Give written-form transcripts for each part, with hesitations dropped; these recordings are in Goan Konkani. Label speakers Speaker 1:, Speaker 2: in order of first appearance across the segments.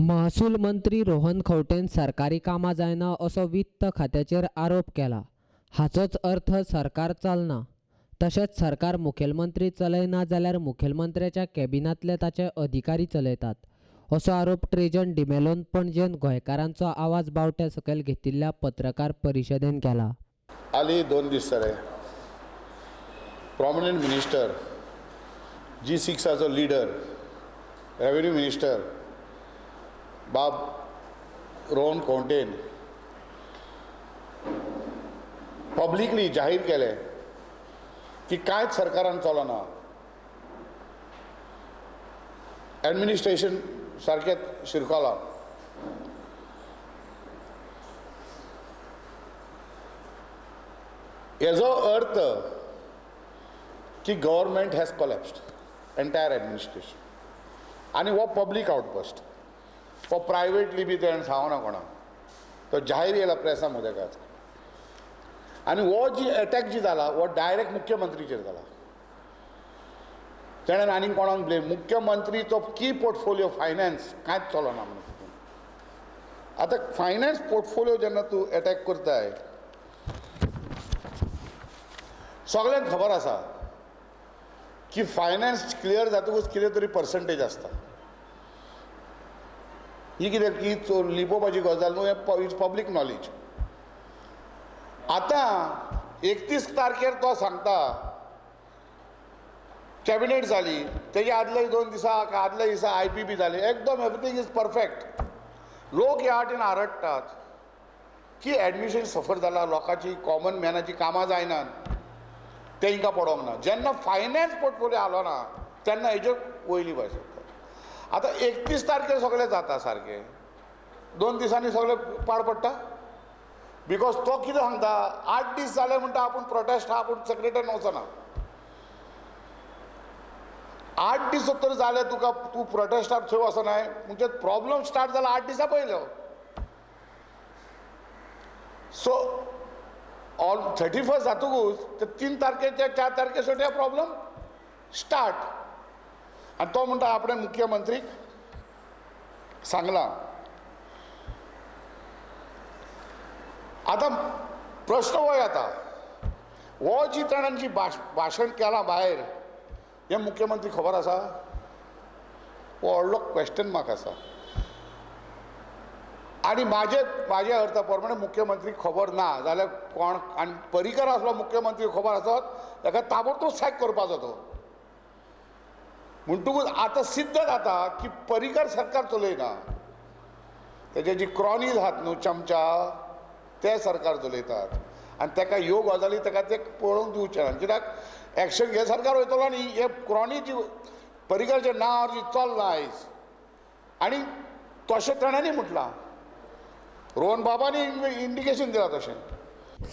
Speaker 1: महसूल मंत्री रोहन खंवटेन सरकारी कामां जायना असो वित्त खात्याचेर आरोप केला. हाचोच अर्थ सरकार चलना. तशेंच सरकार मुखेलमंत्री चलयना जाल्यार मुखेलमंत्र्याच्या कॅबिनांतले ताचे अधिकारी चलयतात असो आरोप ट्रेजन डिमेलोन पणजेन गोंयकारांचो आवाज बावट्या सकयल घेतिल्ल्या पत्रकार परिशदेन केला.
Speaker 2: आली 2 दीस जाले prominent minister G6 leader revenue minister बाब रोहन खंवटेन पब्लिकली जाहीर केलें की कांयच सरकारान चलना, एडमिनिस्ट्रेशन सारकें शिरकलां. हेजो अर्थ की government has collapsed entire administration आनी हो पब्लीक आउटबस्ट. हो प्रायवेटली बी तेणें सांगना कोणाक, तो जाहीर येयला प्रेसा मुदेकाच. आनी हो जी एटॅक जी जाला हो डायरेक्ट मुख्यमंत्रीचेर जाला. तेणें आनीक कोणाक ब्लेम, मुख्यमंत्रीचो की पोर्टफोलियो फायनान्स कांयच चलना म्हणून. आतां फायनान्स पोर्टफोलियो जेन्ना तूं एटॅक करताय, सगळ्यांक खबर आसा की फायनान्स क्लियर जातकूच कितें तरी पर्संटेज आसता. ही कितें की लिपोवपाची गजाल न्हू, हें it's public knowledge. आतां 31 तारखेर तो सांगता कॅबिनेट जाली, तेजे आदले 2 दिसा आदल्या दिसा IPB जाली, एकदम एवरीथींग is perfect. लोक ह्या वाटेन आरडटात की एडमिशन सफर जाला, लोकांची कॉमन मॅनाची कामां जायनात, तेंकां पडोंक ना. जेन्ना फायनान्स पोर्टफोलियो आलो ना तेन्ना हेज्यो वयली भायर सरता. आतां 31 तारखेर सगळें जाता सारकें, 2 दिसांनी सगळें पाड पडटा. Because तो कितें सांगता, 8 दीस जाले म्हणटा आपूण प्रोटेस्ट आहा, आपूण सेक्रेटरीन वचना. 8 दीस तर जाले तुका, तूं प्रोटेस्टाक थंय वचनाय म्हणजे प्रॉब्लम स्टार्ट जाला 8 दिसां पयल्यो. सो ऑल 31 जातकूच ते 3 तारखेर ते 4 तारखेर सगळे प्रॉब्लम स्टार्ट. आनी तो म्हणटा आपणें मुख्यमंत्रीक सांगलां. आतां प्रश्न हो येता, हो जी ताणें जी भाशण केलां भायर हें मुख्यमंत्री खबर आसा? हो व्हडलो क्वेश्चन मार्क आसा. आनी म्हाजे अर्था प्रमाणे मुख्यमंत्री खबर ना जाल्यार कोण, आनी परिकर आसलो मुख्यमंत्री खबर आसत ताका ताबडतोब सॅक करपाचो तो. म्हणटकूच आतां सिद्ध जाता की परिकर सरकार चलयना, तेजे जी क्रॉनीज आहात न्हू चमचा ते सरकार चलयतात. आनी ताका ह्यो गजाली ताका ते पळोवंक दिवचें ना, कित्याक एक्शन घे सरकार वयतलो. आनी हे क्रॉनी जी परिकरच्या नांवार जी चल्लां आयज, आनी तशें ताणें म्हटलां, रोहन बाबांनी इंडिकेशन दिलां तशें.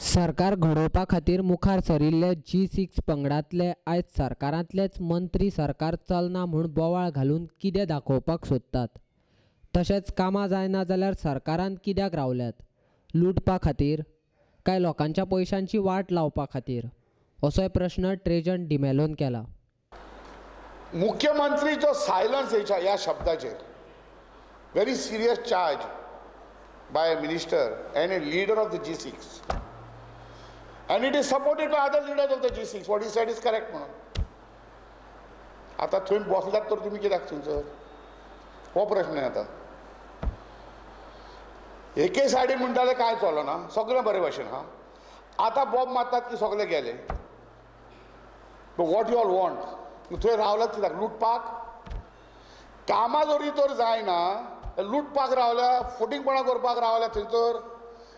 Speaker 1: सरकार घडोवपा खातीर मुखार सरिल्ले G6 पंगडांतले आयज सरकारांतलेच मंत्री सरकार चलना म्हूण बोवाळ घालून कितें दाखोवपाक सोदतात. तशेंच कामां जायना जाल्यार सरकारान कित्याक रावल्यात, लुटपा खातीर काय लोकांच्या पयशांची वाट लावपा खातीर, असोय प्रश्न ट्रेजन डिमेलोन केला.
Speaker 2: मुख्यमंत्रीचो सायलन्स ह्या शब्दाचेर very serious charge by a minister and a leader of the G6, and it is supported by other leaders of the G6. What he said is correct म्हणून. आतां थंय बसलात तर तुमी कित्याक थंयसर, हो प्रश्न आतां. एके सायडीन म्हणटाले कांय चलना, सगळें बरे भाशेन आहा, आतां बॉम्ब मारतात की सगळे गेले. What you all want, थंय रावलात कित्याक, लुटपाक? कामां जरी तर जायना लुटपाक रावल्या, फटींगपणां करपाक रावल्या थंयसर.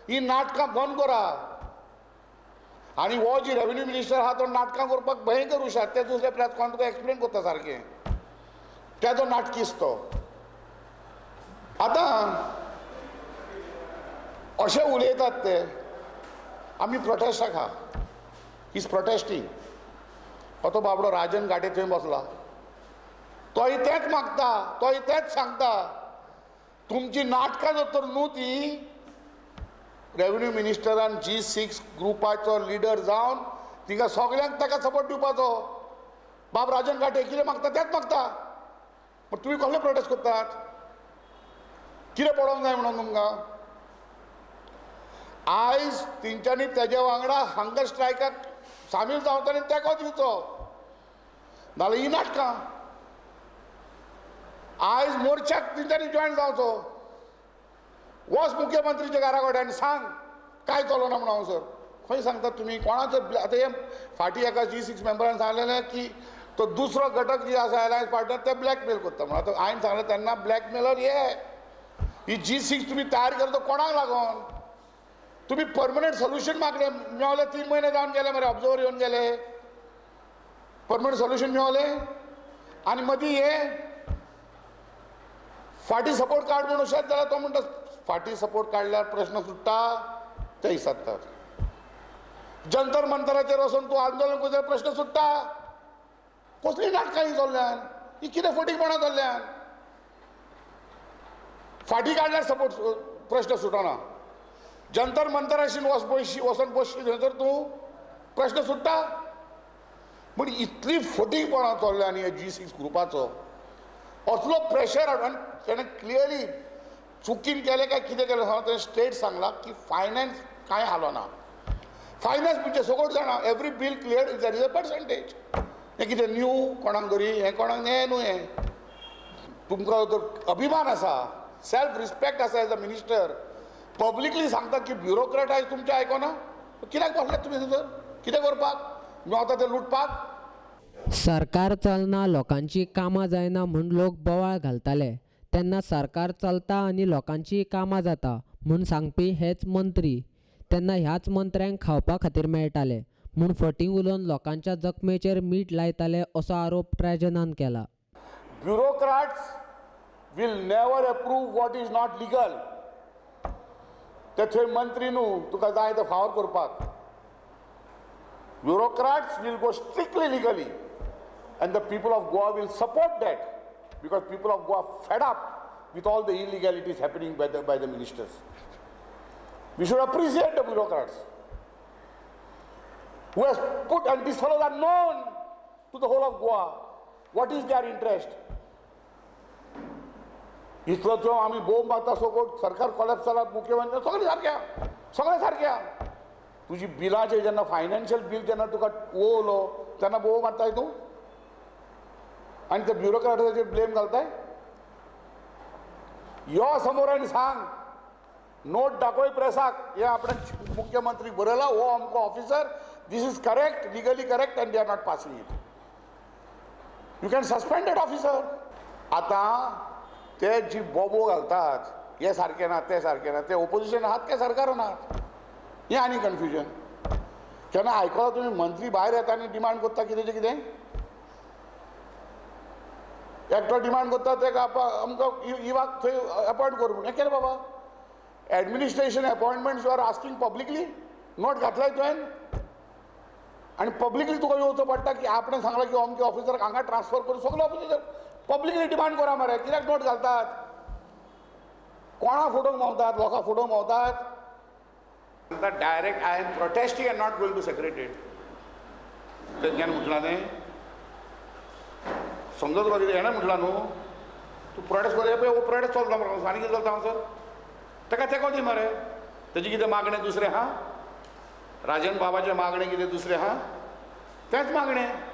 Speaker 2: ही नाटकां बंद करा. आनी हो जी रेवेन्यू मिनिस्टर आहा तो नाटकां करपाक भयंकर हुशार, ते दुसरे प्रेस कोण तुका एक्सप्लेन करता सारकें, तेजो नाटकीस तो. आतां अशें उलयतात ते, आमी प्रोटेस्टाक आहा, is protesting. हो तो बाबडो राजन घाटे थंय बसला, तोय तेंच मागता, तोय तेंच सांगता. तुमची नाटकां जर तर न्हू ती, रेवेन्यू मिनिस्टरान G6 ग्रुपाचो लिडर जावन तिंगा सगळ्यांक ताका सपोर्ट दिवपाचो. बाब राजन घाटे कितें मागता तेंच मागता, पण तुमी कसले प्रोटेस्ट करतात? कितें पडोवंक जाय म्हणून तुमकां? आयज तेंच्यांनी तेज्या वांगडा हंगर स्ट्रायकाक सामील जावचो आनी तेंको दिवचो, नाजाल्यार ही नाटकां. आयज मोर्चाक तेंच्यांनी जॉयन जावचो, वच मुख्यमंत्रीच्या घरा कडेन आनी सांग काय चलोना म्हणून. हांव सर खंय सांगतात तुमी कोणाचो? आतां हे फाटीं एका G6 मेंबरान सांगलेलें की तो दुसरो घटक जी आसा अलायन्स पार्टनर ते ब्लॅकमेल करता म्हणून. आतां हांवें सांगलें तेन्ना ब्लॅकमेलर हे ही G6 तुमी तयार करता कोणाक लागून? तुमी परमनंट सोल्युशन मागलें, मेवलें 3 म्हयने जावन गेले मरे, ऑब्जर्वर येवन गेले, परमनंट सोल्युशन मेवलें. आनी मदीं हे फाटीं सपोर्ट काड म्हणून अशेंच जाल्यार तो म्हणटा फाटीं सपोर्ट काडल्यार प्रश्न सुट्टा, ते विसरतात. जंतर मंतराचेर वचून तूं आंदोलन करता प्रश्न सुट्टा. कसलीं नाटकां ही चल्ल्यान? ही कितें फटींगपणां चल्ल्यान? फाटीं काडल्यार सपोर्ट प्रश्न सुटना. जंतर मंतराशीन वच बशी वचून बसशी थंयसर तूं प्रश्न सुट्टा. म्हण इतली फटींगपणां चल्ल्या आनी हे G6 ग्रुपाचो असलो प्रेशर हाडून तेणें क्लियरली चुकीन केलें काय कितें केलें सांगला, तेणें स्ट्रेट सांगलां की फायनान्स कांय हालोना. फायनान्स म्हणजे सगळ्यो जाणां every bill clear there is a percentage. हें कितें न्यू कोणाक धरी, हें कोणाक हें न्हू. हें तुमकां जर अभिमान आसा, सेल्फ रिस्पेक्ट आसा एज अ मिनिस्टर, पब्लिकली सांगता की ब्युरोक्रेट आयज तुमचें आयकोना, कित्याक बसल्यात तुमी थंयसर? कितें करपाक मेवता तें लुटपाक?
Speaker 1: सरकार चलना, लोकांची कामां जायना म्हूण लोक बोवाळ घालताले तेन्ना सरकार चलता आनी लोकांची कामां जाता म्हूण सांगपी हेच मंत्री तेन्ना ह्याच मंत्र्यांक खावपा खातीर मेळटाले म्हूण फटींग उलोवन लोकांच्या जखमेचेर मीठ लायताले असो आरोप ट्रॅजनान केला.
Speaker 2: Bureaucrats will never approve what is not legal. ते थंय मंत्री न्हू तुका जाय ते फावर करपाक. Bureaucrats will go strictly legally and the people of Goa will support that because people of Goa fed up with all the illegalities happening by the ministers. We should appreciate the bureaucrats who has put, and these fellows are known to the whole of Goa. What is their interest? इतलो जो आमी बोंब मारता सगळो सरकार कोलॅप्स जाला, मुख्यमंत्री सगळे सारक्या, सगळे सारक्या. तुजी बिलाचेर जेन्ना फायनान्शियल बील जेन्ना तुका ओवलो तेन्ना बोव मारताय तूं आनी ते ब्युरोक्रेटाचेर ब्लेम घालताय. यो समोर आनी सांग, नोट दाखय प्रेसाक, हे आपणे मुख्यमंत्री बरयला, हो अमको officer, this is correct, legally correct and they are not passing it. You can suspend that officer. आतां ते जी बोबो घालतात हे सारके ना ते सारके ना, ते ओपोजिशन आहात काय सरकारान आहात, हें आनी कन्फ्युजन. केन्ना आयकलां तुमी मंत्री भायर येता आनी डिमांड करता कितें कितें? एकटो डिमांड करता तेका आमकां इवाक थंय अपॉयंट करूं म्हूण. हें केलें बाबा? Administration appointments you are asking publicly, note घातलाय तुवें आनी पब्लिकली तुका येवचो पडटा की आपणें सांगलां की अमके ऑफिसराक हांगा ट्रान्सफर करूं. सगळे ऑफिसर पब्लिकली डिमांड करा मरे, कित्याक नोट घालतात? कोणा फोटोंक भोंवतात? लोकां फोटोंक भोंवतात? Direct I am protesting and not going to secretariat. तेंच्यांनी म्हटलां तें समजत तुका कितें? हेणें म्हटलां न्हू तूं प्रोटेस्ट कर, पळय हो प्रोटेस्ट चलता मरे, आनी कितें चलता हांगासर? ताका तेंको दी मरे. तेजें कितें मागणें दुसरें आहा? राजन बाबाचें मागणें कितें दुसरें आहा? तेंच मागणें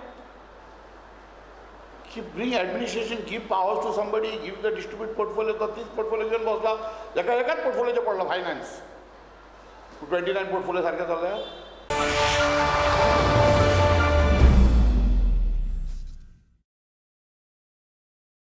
Speaker 2: की bring administration, give powers to somebody, give the distribute portfolio. तो तीच पोर्टफोलियो घेवन बसला, एका एकाच पोर्टफोलियोचेर पडलो फायनान्स. 29 पोर्टफोलियो सारकें चल्लें.